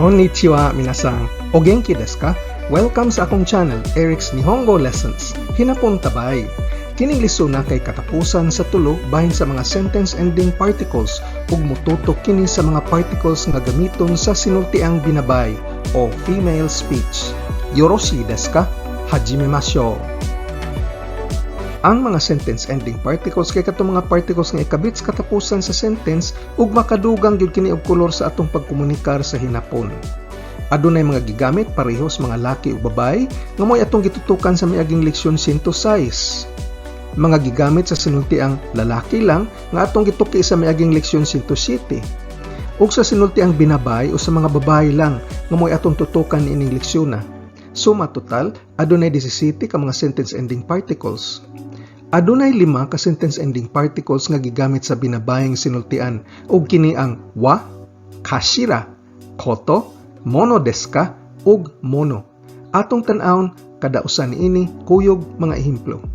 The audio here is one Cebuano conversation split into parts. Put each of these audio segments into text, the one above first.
Konnichiwa, minasan. O genki desu ka? Welcome sa akong channel, Eric's Nihongo Lessons. Hinapon tabay. Kining lesson kay katapusan sa tulo bahin sa mga sentence ending particles ug mututok kini sa mga particles nga gamiton sa sinultiang binabay o female speech. Yoroshii desu ka? Hajimemashou. Ang mga sentence ending particles kay katong mga particles nga ikabit sa katapusan sa sentence ug makadugang gyud kini og kolor sa atong pagkomunikar sa hinapon. Adunay mga gigamit pareho sa mga laki ug babaye nga mo'y atong gitutukan sa miaging leksyon 106. Mga gigamit sa sinultiang lalaki lang nga atong gituki sa miaging leksyon 107. Ug sa sinultiang binabay o sa mga babaye lang nga mo'y atong tutukan niining leksyon na. Suma total, adunay 17 ka mga sentence ending particles. Adunay lima ka sentence ending particles nga gigamit sa binabayeng sinultian ug kini ang wa, kashira, koto, mono desu ka ug mono. Atong tan-awon kada usa niini kuyog mga ehemplo.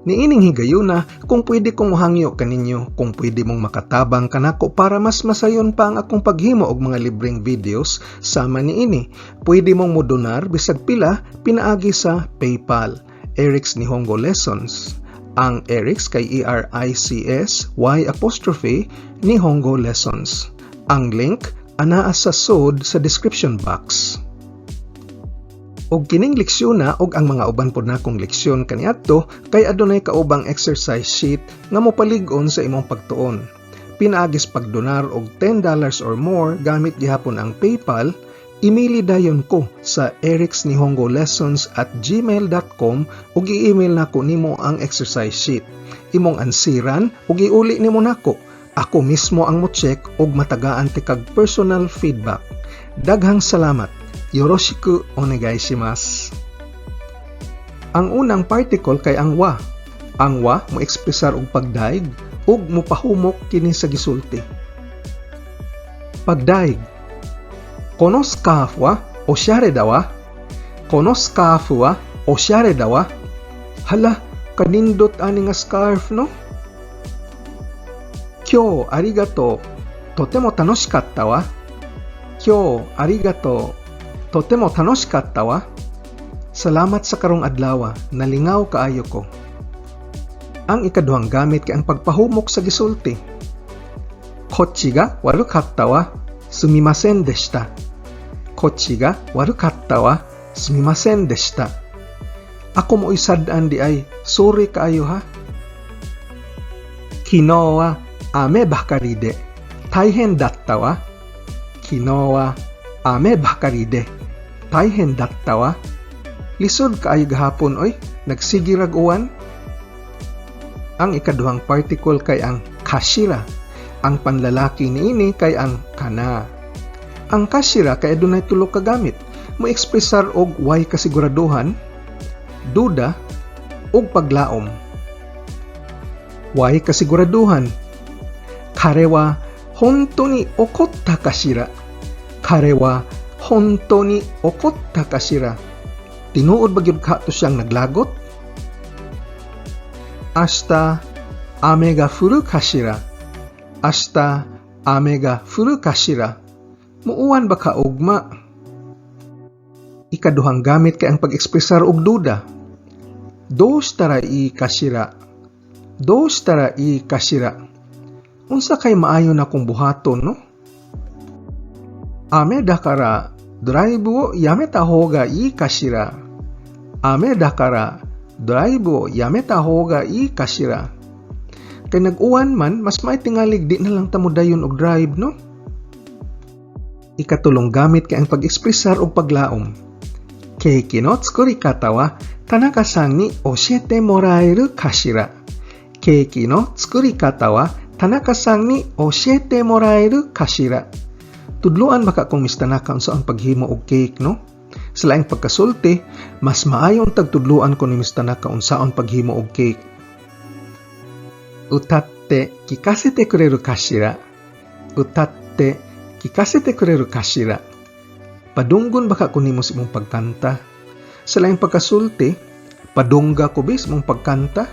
Niining higayuna, kung pwede kong mohangyo kaninyo, kung pwede mong makatabang kanako para mas masayon pa ang akong paghimo og mga libreng videos sama niini. Pwede mong modonar bisag pila pinaagi sa PayPal. Eric's Nihongo Lessons. Ang Eric's kay Erics Y apostrophe Nihongo Lessons. Ang link anaa sa sud sa description box. Og kining leksyon na og ang mga uban pod nakong leksyon kaniadto kay adunay kaubang exercise sheet nga mopalig-on sa imong pagtuon. Pinaagi sa pagdonar og $10 or more gamit gihapon ang PayPal, email dayon ko sa ericsnihongolessons@gmail.com ug i-email nako nimo ang exercise sheet. Imong ansiran ug iuli nimo nako. Ako mismo ang mo-check ug matagaan tikag personal feedback. Daghang salamat. Yoroshiku onegaishimasu. Ang unang particle kay ang wa. Ang wa mo ekspresar og pagdaig ug mopahumok kini sa gisulti. Pagdaig. このスカーフはおしゃれだわ. このスカーフはおしゃれだわ. Hala, kanindot ani nga scarf, no? 今日ありがとう。とても楽しかったわ。今日ありがとう。とても楽しかったわ。 Salamat sa karong adlaw. Nalingaw kaayo ko. Ang ikaduhang gamit kay ang pagpahumok sa gisulti. こっちが悪かったわ。すみませんでした。こっちが悪かったわ。すみませんでした。 Ako mo'y sad-an diay. Sorry kaayo ha. 昨日は雨ばかりで大変だったわ。昨日は雨ばかりで大変だったわ。 Lisod kaayo gahapon oy, nagsige rag uwan. Ang ikaduhang particle kay ang kashira. Ang panlalaki niini kay ang kana. Ang kashira kay adunay tulo ka gamit. Mo ekspresar og way kasiguraduhan, duda, ug paglaom. Way kasiguraduhan. 彼は本当に怒ったかしら。彼は本当に怒ったかしら。 Tinuod ba gyud kato siyang naglagot? 明日雨が降るかしら。明日雨が降るかしら。 Muuwan ba ka ugma? Ikaduhang gamit kay ang pag-ekspresar og duda. どうしたらいいかしら。どうしたらいいかしら。 Unsa kay maayo na kong buhaton, no? 雨だからドライブをやめた方がいいかしら。雨だからドライブをやめた方がいいかしら。 Kay nag-uwan man, mas may tingalig di na lang ta modayon og drive, no? Ikatulong gamit kay ang pag-ekspresar og paglaom. ケーキの作り方は田中さんに教えてもらえるかしら。ケーキの作り方は田中さんに教えてもらえるかしら。 Tudluan ba ka kung Miss Tanaka unsa ang paghimo og cake, no? Sa laing pagkasulti, mas maayo untag tudluan ko ni Miss Tanaka unsaon paghimo og cake. 歌って聞かせてくれるかしら。歌って聞かせてくれるかしら。 Padunggon ba ka ko nimo sa imong pagkanta? Sa laing pagkasulti, padungga ko bi sa imong pagkanta?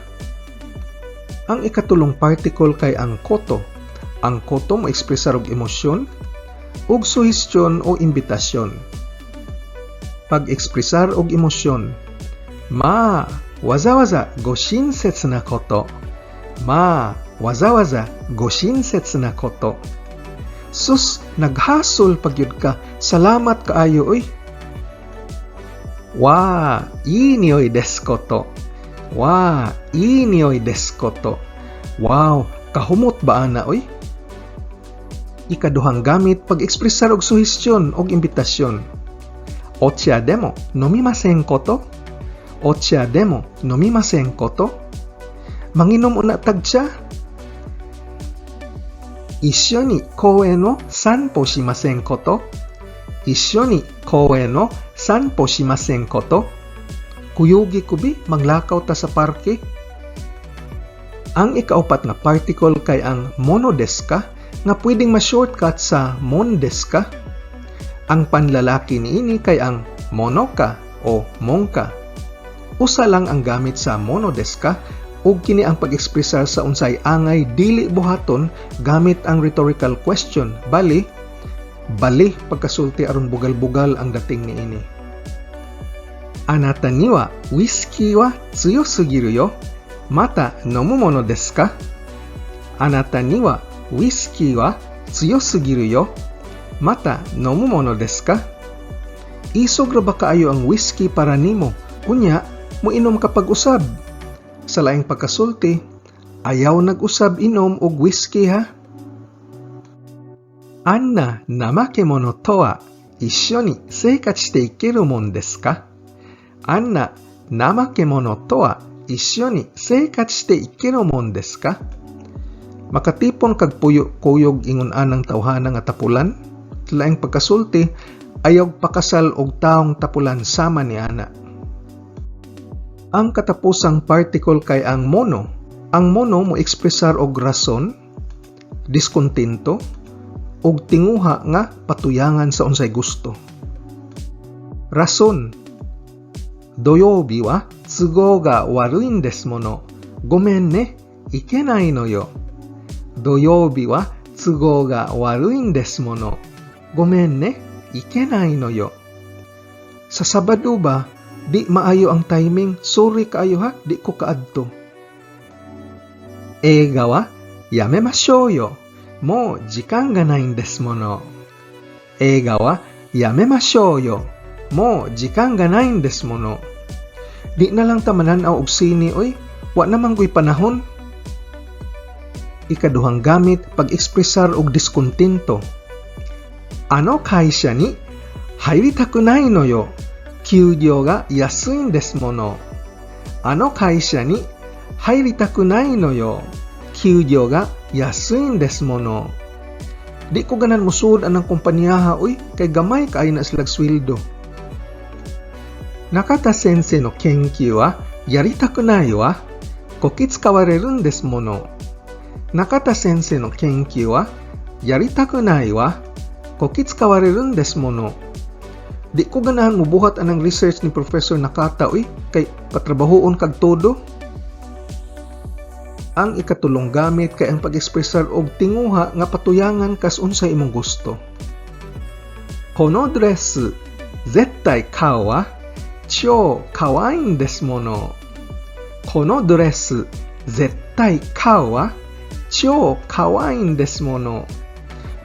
Ang ikatulong particle kay ang koto. Ang koto mo ekspresar og emosyon, Ug suhestyon o imbitasyon. Pag-ekspresar og emosyon. まあ、わざわざご親切なこと。まあ、わざわざご親切なこと。 Sus, naghasol pa gyud ka. Salamat kaayo oy. わあ、いい匂いですこと。わあ、いい匂いですこと。 Wow, kahumot ba ana oy? Ikaduhang gamit, pag-ekspresar og suhestyon og imbitasyon. お茶でも飲みませんこと。お茶でも飲みませんこと。 Manginom una tag tsa? 一緒に公園を散歩しませんこと。一緒に公園を散歩しませんこと。 Kuyugi ko bi, manglakaw ta sa parke. Ang ikaupat nga particle kay ang ものですか nga pwedeng ma-shortcut sa もんですか. Ang panlalaki niini kay ang ものか o もんか. Usa lang ang gamit sa ものですか ug kini ang pag-ekspresar sa unsay angay dili buhaton gamit ang rhetorical question. Bali, bali pagkasulti aron bugal-bugal ang dating niini. あなたにはウイスキーは強すぎるよ。また飲むものですか。あなたにはウイスキーは強すぎるよ。また飲むものですか。 Isog ra ba kaayo ang whiskey para nimo? Unya, moinom ka pag-usab. Sa laing pagkasulti, ayaw nag-usab inom og whiskey ha. あんな怠け者とは一緒に生活していけるもんですか。あんな怠け者とは一緒に生活していけるもんですか。 Makatipon kag puyo kuyog ingon anang tawhana nga tapulan? Laing pagkasulti, ayaw pakasal og taong tapulan sama ni ana. Ang katapusang particle kay ang もの. Ang もの mo ekspresar og rason, diskontento, ug tinguha nga patuyangan sa unsay gusto. Rason. 土曜日は都合が悪いんですもの。ごめんね、行けないのよ。土曜日は都合が悪いんですもの。ごめんね、行けないのよ。 Sa Sabado ba, di maayo ang timing. Sorry kaayo ha, di ko kaadto. 映画はやめましょうよ。もう時間がないんですもの。映画はやめましょうよ。もう時間がないんですもの。 Di na lang ta manan-aw og sine oy. Wa naman ko'y panahon. Ikaduhang gamit, pag-ekspresar og diskontento. あの会社に入りたくないのよ。給料が安いんですもの。あの会社に入りたくないのよ。給料が安いんですもの。 Di ko ganahan mosulod anang kompanyaha uy, kay gamay kaayo na silag sweldo. 中田先生の研究はやりたくないわ。こき使われるんですもの。中田先生の研究はやりたくないわ。こき使われるんですもの。 Di ko ganahan mobuhat anang research ni Professor Nakata uy, kay patrabahoon kag todo. Ang ikatulong gamit kay ang pag-ekspresar og tinguha nga patuyangan kas unsay imong gusto. このドレス絶対買うわ。超可愛いんですもの。このドレス絶対買うわ。超可愛いんですもの。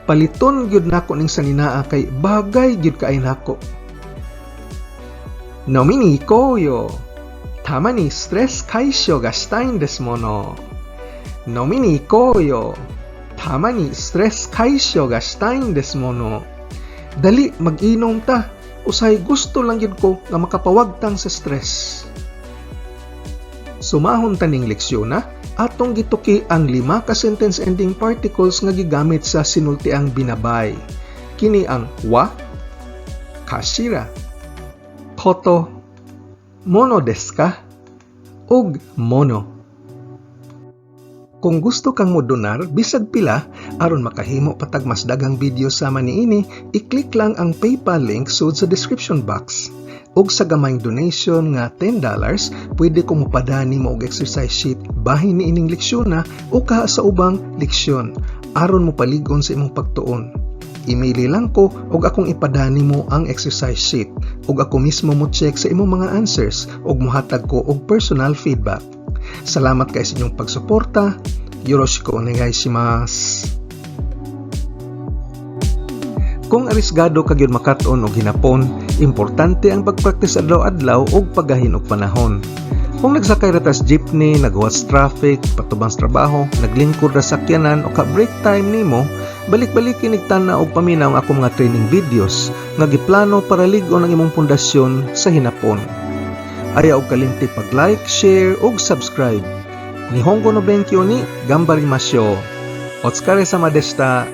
Paliton gyud nako ning saninaa kay bagay gyud kaayo nako. 飲みに行こうよ。たまにストレス解消がしたいんですもの。飲みに行こうよ。たまにストレス解消がしたいんですもの。 Dali, mag-inom ta. Usahay gusto lang gyud ko nga makapawagtang sa stress. Sumahon ta ning leksyon na, atong gituki ang lima ka sentence ending particles nga gigamit sa sinultiang binabay. Kini ang は, かしら, こと, ものですか, ug もの. Kung gusto kang modonar bisag pila aron makahimo pa tag mas daghang video sama niini, i-click lang ang PayPal link sud sa description box. Ug sa gamayng donation nga $10, pwede ko mopadani mo og exercise sheet bahin niining leksyon na o kaha sa ubang leksyon aron mopalig-on sa imong pagtuon. Email lang ko ug akong ipadani mo ang exercise sheet ug ako mismo mo check sa imong mga answers ug mohatag ko og personal feedback. Salamat kay sa inyong pagsuporta. よろしくお願いします. Kung arisgado ka gyud makat-on og hinapon, importante ang pagpraktis adlaw-adlaw ug paggahin og panahon. Kung nagsakay ra tas jeepney, naghuwat sa traffic, patubang sa trabaho, naglingkod ra sa sakyanan o ka break time nimo, balik-baliki nig tan-aw og paminaw ang akong mga training videos nga giplano para lig-on ang imong pundasyon sa hinapon. Ayaw og kalimti pag-like, share ug subscribe. 日本語の勉強に頑張りましょう. お疲れ様でした.